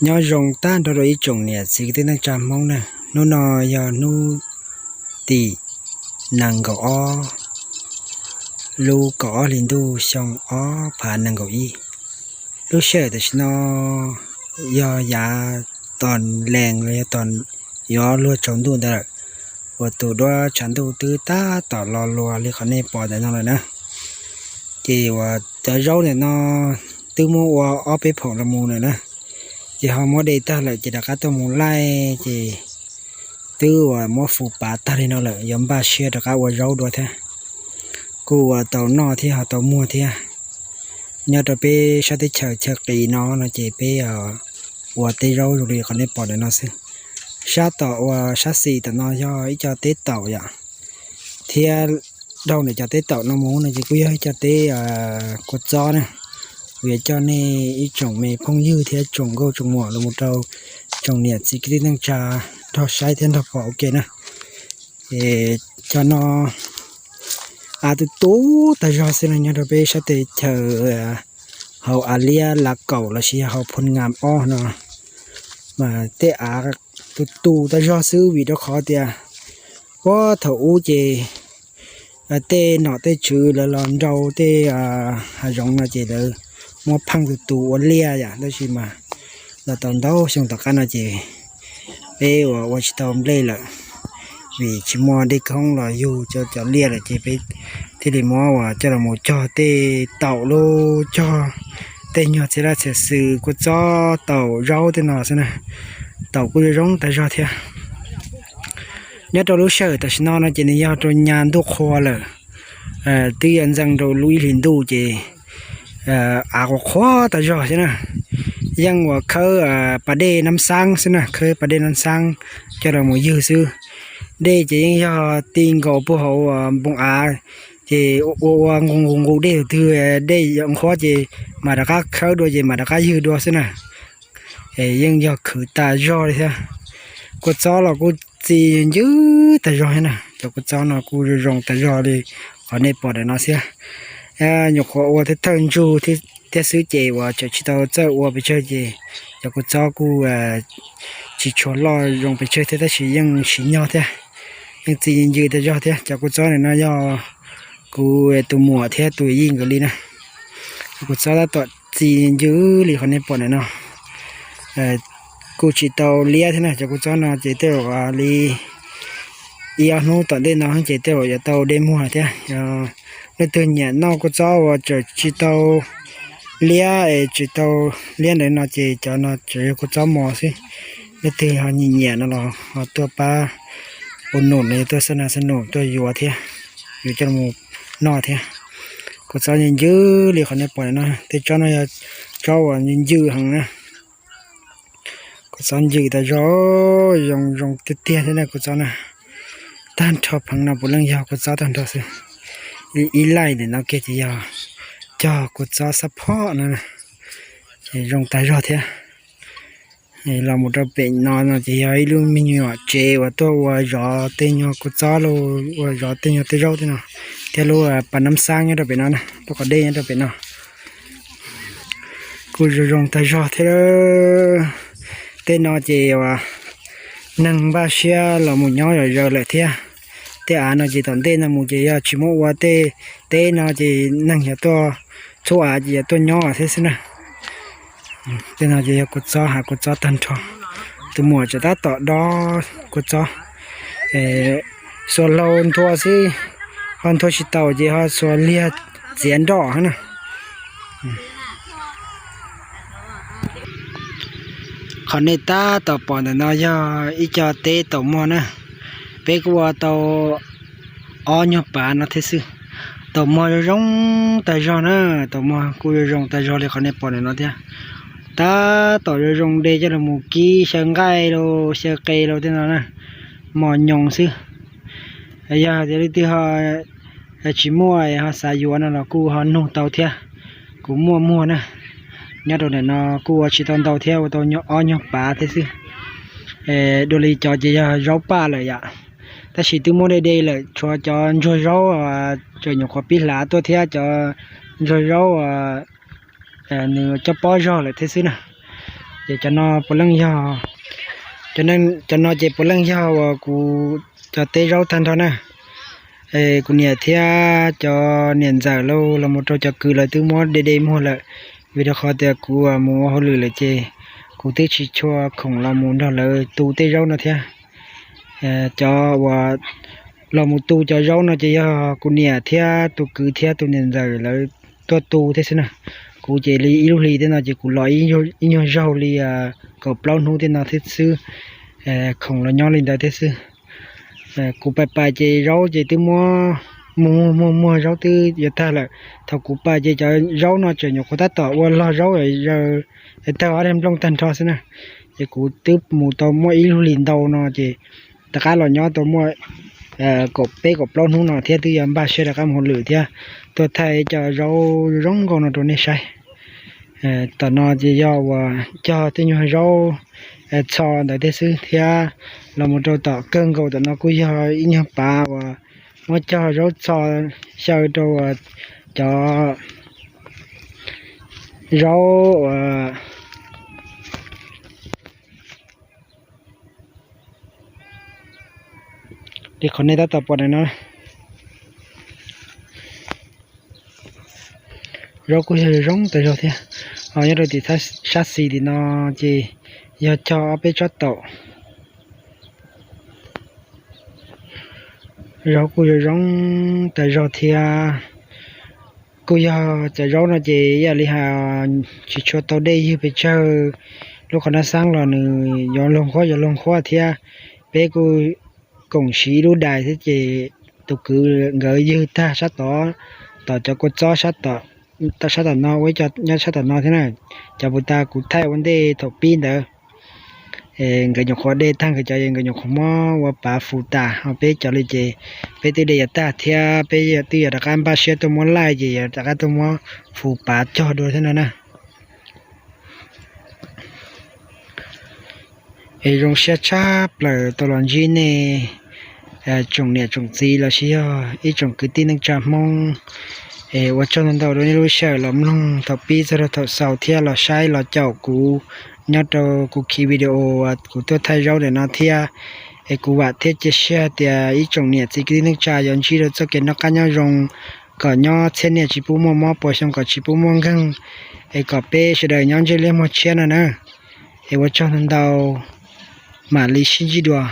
Nyob zoo tag nrho rau ib tsoom niam txiv kwv tij neej tsa Hmoob na. Hnub no yog hnub tim nees nkaum ob lub kaum ob hlis ntuj xyoo ob phav nees nkaum ib. Lub sij hawm tam sim no yog yav tom lees los yog tom yuav luag tsaus ntuj ntawd lawm, uas tus duab tshav ntuj twb tab tom los luas li qhov nej pom ntawm no lawm na. Ces uas cov zaub ntawm no twb muab ua ob peb phaum los mus lawm na, ces ho muab de tag lawm ces rov qab tuaj mus laij ces twb uas muab fuv pav tag li no lawm, yuav npaj siab rov qab ua zaub dua thiab. Kuj uas tau noj thiab ho tau muag thiab. Nyob rau peb sab teb chaws chaw qis no no ces peb ua teb zaub zoo li qhov nej pom ntawm no xwb. Sab tom uas sab xis tom no yog ib co teb taum yom, thiab dhau ntawm cov teb taum no mus no ces kuj yog ib co teb kua txob na. Kuv yuav coj nej ib tsoom me phooj ywg thiab tsoom nkauj tsoom muam los mus rau tsoom niam txiv kwv tij neej tsa nrog saib thiab nrog pom ua ke na. Es cov no av tu tu tag zog xwb no nyob rau peb sab teb chaws hauv av liab lav kaum lossis yog hauv Phoo Ngam ob no, mas tej av tu tu tag zog xwb vim rau qhov tias puag thaum ub ces tej nom tej tswv lawv los nrau tej hav zoov no ces lawv muab pheej tu tu ua liaj yom, tab sis mas los tau ntau xyoo tom qab no ces peb uas ua tsis tau nplej lawm, vim tsis muaj dej koob los yug cov liaj lawm ces peb thiaj li muab uas coj los mus cog tej taum lub cog tej nyuag txiv laj txiv xwm kua txob taum zaub tej no xwb na. Taum kuj zoo zoo tag zog thiab. Nyob rau lub sij hawm tam sim no no ces nws yog rau nyab ntuj qhua lawm, twb yuav ntxeev rau lub ib hlis ntuj ces av qhuav qhuav tag zog xwb na. Yeej uas khawb pas dej Nab Xaab xwb na, khawb pas dej Nab Xaab coj los mus ywg xwb. Dej ces yeej yog ti nkaus puag hauv npoo av, ces ua ua nqus nqus nqus dej twg dej yuav nqhuab ces mam rov qab khawb dua ces mam rov qab ywg dua xwb na. Yeej yog khwv tas zog li thiab. Kua txob los kuj txi ncw tag zog thiab na, cov kua txob no kuj zoo zoo tag zog li qhov nej pom ntawm no thiab. Nyuam qhuav ua thawj thawj ntsug thiab xwb ces uas tseem tsis tau txawj ua pes tsawg ces cov kua txob kuj tsis tshua loj zoo pes tsawg thiab tab sis yeej siv nyog thiab, yeej txi ncw tag zog thiab. Cov kua txob ntawm no yog kuv tus muam thiab tus yij nkawd li na. Cov kua txob tab tom txi ncw li qhov nej pom ntawm no. Kuj tsis tau liab thiab na, cov kua txob no ces tej zaum li ib ob hnub tom ntej no ces tej zaum yuav tau de muag thiab. Leej twg nyiam noj kua txob uas tseem tsis tau liab es tsis tau liab ntawd no ces cov no tseem yog kua txob mos xwb. Leej twg ho nyiam nyiam no los ho tuaj pab ua num no, tuaj xab nas xab num tuaj yuav thiab, yuav coj los noj thiab. Kua txob ncw ncw li qhov nej pom no, tej tsob no yog tsob uas ncw ncw heev na. Kua txob ncw tas zog, zoo zoo tiag tiag thiab na kua txob na. Tag nrho pheev no puav leej yog kua txob tag nrho xwb. Ib laij ntawm no kiag ces yog cog kua txob xab phob no, ces zoo tas zog thiab. Los mus rau pem no no ces yog ib lub me nyuam tsev uas tuaj ua zov tej nyuag kua txob, ua zov tej nyuag tej zaub tej no, thiab lub pas Nab Xaab nyob rau pem no na, lub qhov dej nyob rau pem no. Kuj zoo zoo tag zog thiab. Tej no ces uas neeg npaj siab los mus nyob zom zaws lawm thiab. Tej av no ces tom ntej no mus ces yog tsis muab ua tej teb no ces neeg yuav tuaj, txhua av ces yuav tuaj nyob thiab xwb na. Tej no ces yog kua txob, hav kua txob tag nrho. Tus muam tseem tab tom dob kua txob, xuas hlau nthua xwb, ho nthua tsis taus ces ho xuas liag txiav nroj na. Qhov nej tab tom pom ntawm no yog ib co teb taum muag na. Peb kuj ua tau ob nyuag pav no thiab xwb. Taum muag zoo zoo tag zog na, taum muag kuj zoo zoo tag zog li qhov nej pom ntawm no thiab. Tab tom zoo zoo de coj los mus kib xyaw nqaij los xyaw qe los tej no na, mos nyoos xwb. Yog tias leej twg ho tsis muaj ho xav yuav no los kuj ho nug tau thiab, kuv muaj muag na. Nyob rau ntawm no kuj ua tsis tau ntau thiab, ua tau ob nyuag pav thiab xwb. Dua li cov ces yog zaub paj lawm yom, tab sis twb muab de de lawm, tshuav cov ntsuag zaub tseem nyuam qhuav pib hlav tuaj thiab cov ntsuag zaub nws coj pob zog lawm thiab xwb na. Ces cov no puav leej yog, cov no ces puav leej yog uas kuv cov teb zaub tag nrho na. Kuv niam thiab cov niam ntxawm los mus rau cov kwv lawv twb muab de de muag lawm, vim rau qhov tias kuv mus ua hauj lwm lawm ces kuv twb tsis tshua khoom los mus nrog lawv tu tej zaub no thiab. Cov uas los mus tu cov zaub no ces yog kuv niam thiab tus kwv thiab tus niam ntxawm lawv tuaj tu thiab xwb na. Kuv ces li ib lub hlis tej no ces kuv los ib nyuag zaug li kaum plaub hnub tej no thiab xwb, khoom los nyob li ntawd thiab xwb. Kuv pais pais ces zaub ces twb muab muag muag muag zaub twb yuav tag lawm. Thaum kuv pais ces cov zaub no tseem nyuam qhuav tab tom ua log zaub, tawg ob daig nplooj tag nrho xwb na. Ces kuv twb mus tau muaj ib lub hlis ntau no ces rov qab los nyob tau muaj kaum peb kaum plaub hnub no thiab twb yuav npaj siab rov qab mus hauj lwm thiab tuaj thaij cov zaub zoo nkauj no rau nej saib. Tom no ces yog uas cog tej nyuag zaub txho ntawd thiab xwb thiab los mus rau tom kawg nkaus tom no kuj yog ib nyuag pav uas muab cog zaub txho xyaw rau cov zaub uas li qhov nej tab tom pom ntawm no. Zaub kuj yog zoo tas zog thiab. Nyob rau tim sab xis tim no ces yog cog ob peb tsob taum. Zaub kuj yog zoo tas zog thiab. Kuj yog cov zaub no ces ib yam li hais tsis tshua tau dej ywg pes tsawg, lub qhov nab xaab los nws yuav luag nqhuab yuav luag nqhuab thiab. Peb kuj koom siv ib lub dais thiab ces tus kwv nkawd ywg tag sab tod, tom cov kua txob sab tom no ua ib co nyob sab tom no thiab na. Cov puas tas kuv thaij ua ntej thaum pib ntawd, nkawd nyuam qhuav de tag nkawd cov, nkawd nyuam qhuav muab ua pav fus tas, ho peb cov li ces peb twb de yuav tag thiab peb twb yuav rov qab npaj siab tuaj muab laij ces yuav rov qab tuaj muab fus pav cog dua thiab no na. Es zoo siab tshaj plaws tau los ntsib nej tsoom niam tsoom txiv los sis yog ib tsoom kwv tij neej tsa Hmoob. Es ua tsaug ntau ntau rau nej lub sij hawm los mloog thaum pib txog rau thaum xaus thiab los saib los caum kuv nyob rau kuv khi video uas kuv tuaj thaij zaub ntawm no thiab. Es kuv vam thiab cia siab tias ib tsoom niam txiv kwv tij neej tsa yuav ntsib rau txoj kev noj qab nyob zoo, kom nyob txhiab niaj tsis pub muaj mob, puas xyoo kom tsis pub muaj nkeeg, es kom peb sawv daws nyob ntsej liab muag tshiab no na. Es ua tsaug ntau ntau, mam li sib ntsib dua.